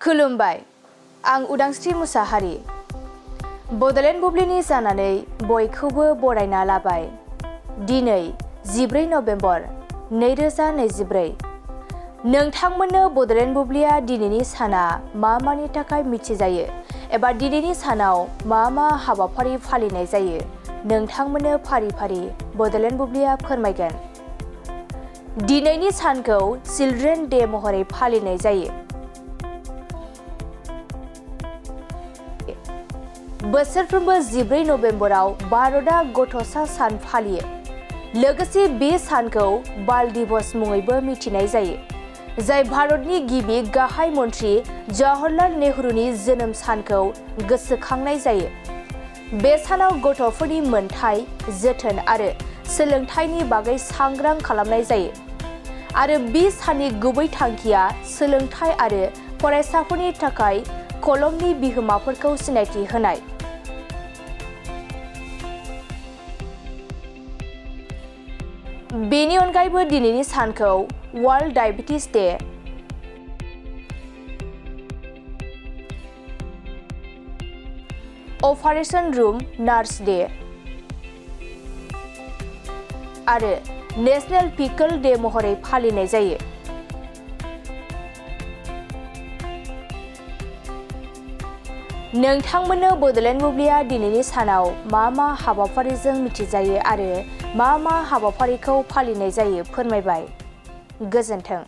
खुलुमबाय, आं उदांस्रि मुसाहारि। बड'लेण्ड बुब्लिनि जानानै बयखौबो बरायना लाबाय। दिनै 14 नभेम्बर 2024। नोंथांमोननो बड'लेण्ड बुब्लिया दिनैनि साना मानि थाखाय मिथिजायो एबा दिनैनि सानाव मा हाबाफारि फालिनाय जायो, नोंथांमोननो फारि फारि बड'लेण्ड बुब्लिया फोरमायगोन। दिनैनि सानखौ चिल्ड्रेन डे महरै फालिनाय जायो। बोसोरफ्रोमबो 14 नभेम्बराव भारतआ गथ'सा सान फालियो। लोगोसे बे सानखौ बाल दिवस मुङैबो मिथिनाय जायो, जाय भारतनि गिबि गाहाय मन्त्रि जवाहरलाल नेहरूनि जोनोम सानखौ गोसोखांनाय जायो। बे सानाव गथ'फोरनि मोनथाय, जोथोन आरो सोलोंथाइनि बागै सांग्रां खालामनाय जायो आरो बे साननि गुबै थांखिया सोलोंथाइ आरो फरायसाफोरनि थाखाय कलमनि बिहोमाफोरखौ सिनायथि होनाय। बेनि अनगायैबो दिनैनि सानखौ world diabetes day, operation room nurse day आरो नेशनेल पिकल डे महरै फालिनाय जायो। नोंथांमोननो बड'लेण्ड बुब्लिया दिनैनि सानाव मा हाबाफारिजों मिथिजायो आरो मा हाबाफारिखौ फालिनाय जायो फोरमायबाय। गोजोन्थों।